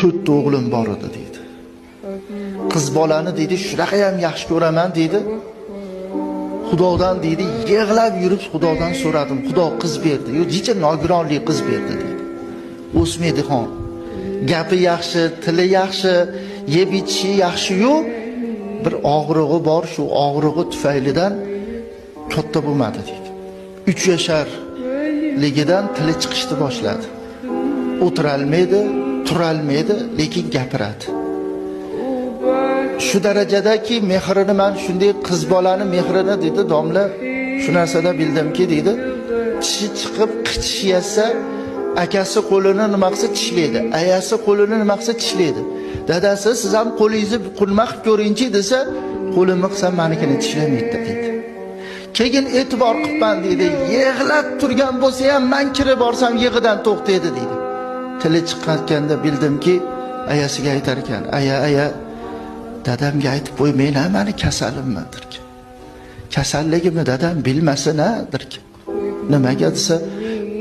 4 ta o'g'lim bor edi deydi. Qiz bolani deydi, shunaqa ham yaxshi ko'raman deydi. Xudodan deydi, yig'lab yurib Xudodan so'radim. Xudo qiz berdi. Yo, jicha nogironlik qiz berdi deydi. O'smaydi-xon. Gapi yaxshi, tili yaxshi, yeb ichishi yaxshi-yu, bir og'rig'i bor, shu og'rig'i tufaylidan katta bo'lmadi deydi. 3 yasharligidan tili chiqishni boshladi. O'tiralmaydi, turalmaydi, lekin gapiradi. Shu darajadaki mehrini men shunday qiz bolani mehrini dedi domla, shu narsada bildimki dedi, tishi chiqib qichishi yasa, akasi qo'lini nima qilsa tishlaydi, ayasi qo'lini nima qilsa tishlaydi. Dadasi siz ham qo'lingizni qulma qilib ko'ringchi desa, qo'limni qilsam menikini tishlamaydi deydi. Keyin e'tibor qilibman deydi, yig'lab turgan bo'lsa ham men kirib borsam yig'idan to'xtaydi deydi. Tili chiqqanda bildimki, ayasiga aytar ekan, aya aya dadamga aytib qo'y, men ham meni kasalimman derkan. Kasalligimni dadam bilmasin a derkan. Nimaga desa,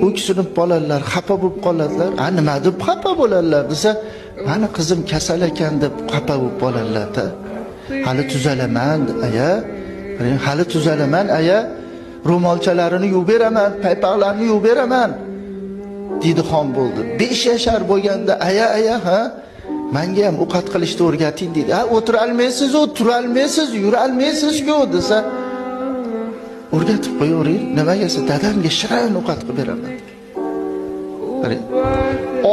o'ksinib qoladilar, xafa bo'lib qoladilar. A nima deb xafa bo'ladilar desa, mani qizim kasal ekan deb xafa bo'lib qoladilar-da. Hali tuzalaman aya, hali tuzalaman aya, ro'molchalarini yuvib beraman, paypaqlarini yuvib beraman. Didixon bo'ldi. 5 yashar bo'lganda aya aya ha, menga ham ovqat qilishni o'rgating deydi. Ha, o'tiralmaysiz, u turalmaysiz, yuralmaysiz-ku desa, o'rgatib qo'yavering. Nimaga desa, dadamga shirin ovqat qilib beraman.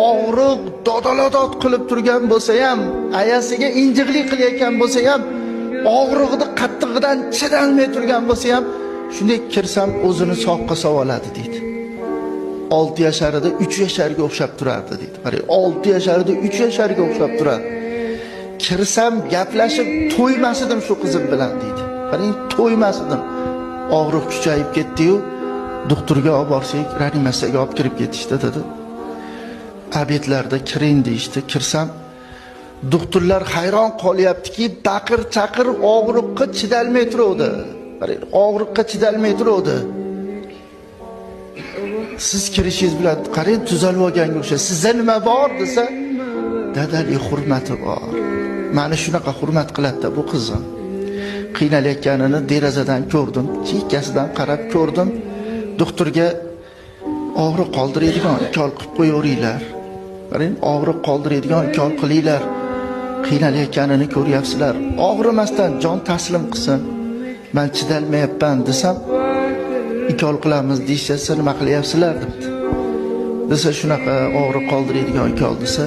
Og'riq dodoladod qilib turgan bo'lsa ham, ayasiga injiqlik qilayotgan bo'lsa ham, og'rig'ini qattig'idan chidalmay turgan bo'lsa ham, shunday kirsam o'zini soqqa soladi deydi. 6 yasharida 3 yasharga o'xshab turardi deydi. Qarang, 6 yasharida 3 yasharga o'xshab turardi. Kirsam gaplashib to'ymas edim shu qizim bilan deydi. Qarang, to'ymas edim. Og'riq kuchayib ketdi-yu, doktorga olib borsak, reanimatsiyaga olib kirib ketishdi dedi. Obedlarda kiring deyishdi. Kirsam, doktorlar hayron qolyaptiki, baqir-chaqir og'riqqa chidalmay turuvdi. Qarang, og'riqqa chidalmay turuvdi. Siz kirishingiz bilan qarang, tuzalib olganga o'xshaydi. Sizda nima bor desa, dadalik hurmati bor. Meni shunaqa hurmat qiladi bu qizim. Qiynalayotganini derazadan ko'rdim, chekkasidan qarab ko'rdim. Doktorga og'riq qoldiradigan ukol qilib qo'yaveringlar. Qarang, og'riq qoldiradigan ukol qilinglar. Qiynalayotganini ko'ryapsizlar. Og'rimasdan jon taslim qilsin. Men chidalmayapman desam, ikol qilamiz deyishsa, nima qilyapsizlar debdi. Desa shunaqa og'riq qoldiradigan ikol desa,